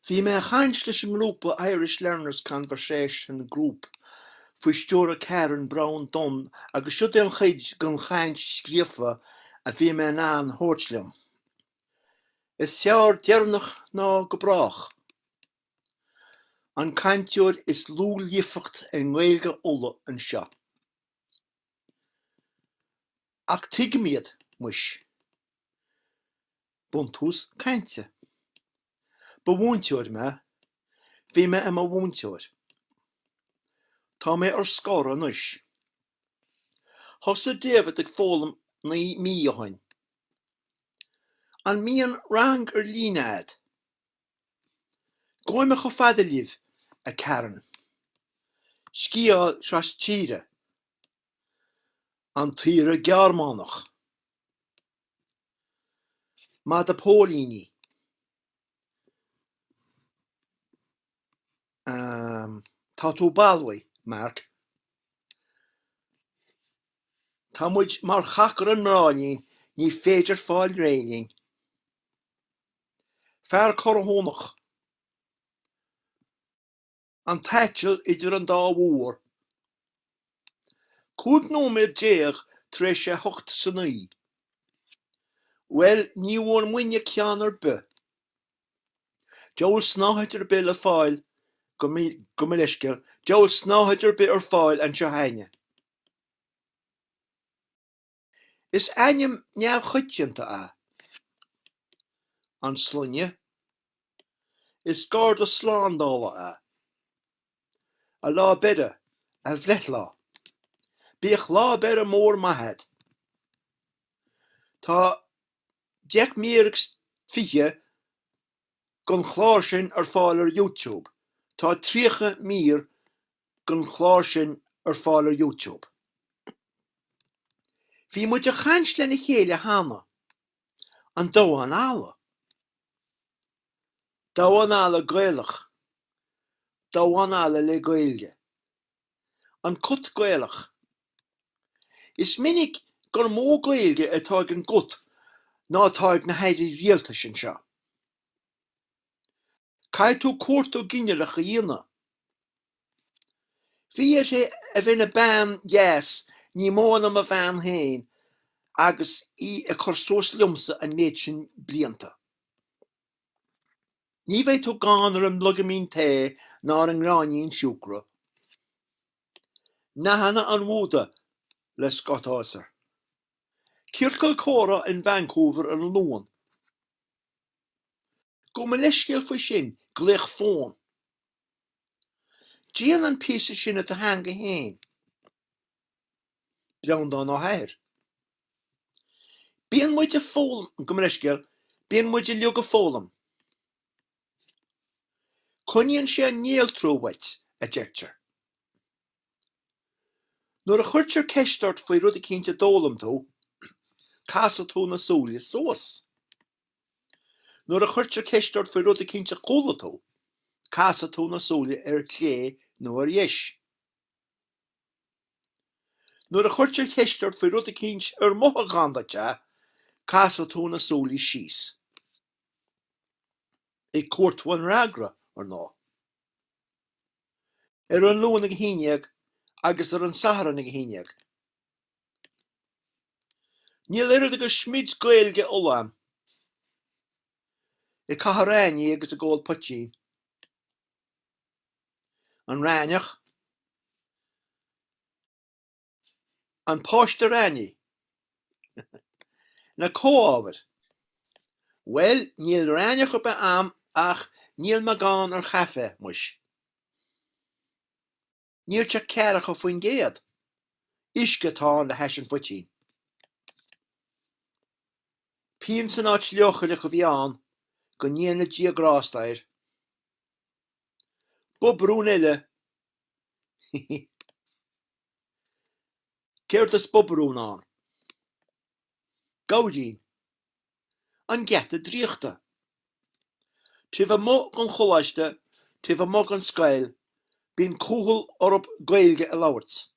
Bhí mé a chaint leis an ngrúpa Irish Learners Conversation Group faoi stiúradh Karen Browne Dunne agus siod é an chuid den chaint scríofa a bhí mé in ann thabhairt liom. Is fearr deireanach ná go brách. An cainteoir is lú líofacht i nGaeilge Uladh anseo. Ach tuigim iad, muis. Buntús cainte. Ba mhúinteoir mé. Bhí mé i mo mhúinteoir. Tá mé ar scor anois. Thosaigh David ag foghlaim 9 mí ó shin. An mbíonn rang ar líne a'd? Gabhfaidh mé chomh fada libh, a Karen. Sciáil tras-tíre. An tAoire Gearmánach. Madadh póilíní. Tá tú balbh, Mark. Tá muid mar chac ar an mbraillín, ní féidir fáil réidh linn. Fear corrathúnach. An t-aiteal idir an dá mhúr. 15 nóiméad tar éis a hocht san oíche. Bhuel, ní bhfuair muidne ceann ar bith. Diabhal snáthaid ar bith le fáil, gabh mo leithscéal, diabhal snáthaid ar bith ar fáil anseo a'inne. Is ainm neamhchoitianta é. An sloinne. Is garda slándála é. A lá beire, a bhreithlá. Bíodh lá beire mór maith a'd. Tá 10 mír agus 20 den chlár sin ar fáil ar YouTube. Tá 30 mír den chlár sin ar fáil ar YouTube. Bhí muid a chaint lena chéile cheana. An Damhán Alla. Damhán Alla Gaelach. Damhán Alla le Gaeilge. An Cut Gaelach. Is minic gur mó Gaeilge atá ag an gcut ná atá ag na hairí rialtais anseo. Caithfidh tú cuartú ginealach a dhéanamh. Bhí uirthi a bheith ina bean dheas ní mó ná mo bhean féin agus í ag cur suas liomsa an méid sin blianta. Ní bheidh tú gann ar an mbloigimín tae ná ar an ngráinnín siúcra. Nathanna an Bhúda le Scott Hauser. Ciorcal comhrá in Vancouver ar an Luan. Gabh mo leithscéal faoi sin, glaoch fóin. Déan an píosa sin i do theanga féin. Breandán Ó hEithir. Bíonn muid ag foghlaim, gabh mo leithscéal, bíonn muid uilig ag foghlaim. Coinníonn sé an néaltrú uait, a deirtear. Nuair a chuirtear ceist ort faoi rud eicínt a d'fhoghlaim tú, casfaidh tú na súile suas. Nuair a chuirtear ceist ort faoi rud eicínt a chuala tú, casfaidh tú na súile ar chlé nó ar dheis. Nuair a chuirtear ceist ort faoi rud eicínt ar mothúchán duit é, casfaidh tú na súile síos. Ag cuartú an fhreagra, ar ndóigh. Ar an Luan ag a haon déag agus ar an Satharn ag a haon déag. Níl oiread agus smid Gaeilge Uladh a'm. Ag caitheamh raithní agus ag ól poitín. An raithneach. An páiste raithní. Na comhábhair. Bhuel, níl raithneach ar bith a'm ach níl mé gann ar chaife, muis. Níl sé 40%. Uisce atá ann le hais an phoitín. Pian san áit leochaileach a bhí ann, go ndéana Dia grásta air. Bobrún eile. Céard is bobrún ann? Gabhairín. An Geata Draíochta. Taobh amuigh den choláiste, taobh amuigh den scoil, bíonn cúthail orthu Gaeilge a labhairt.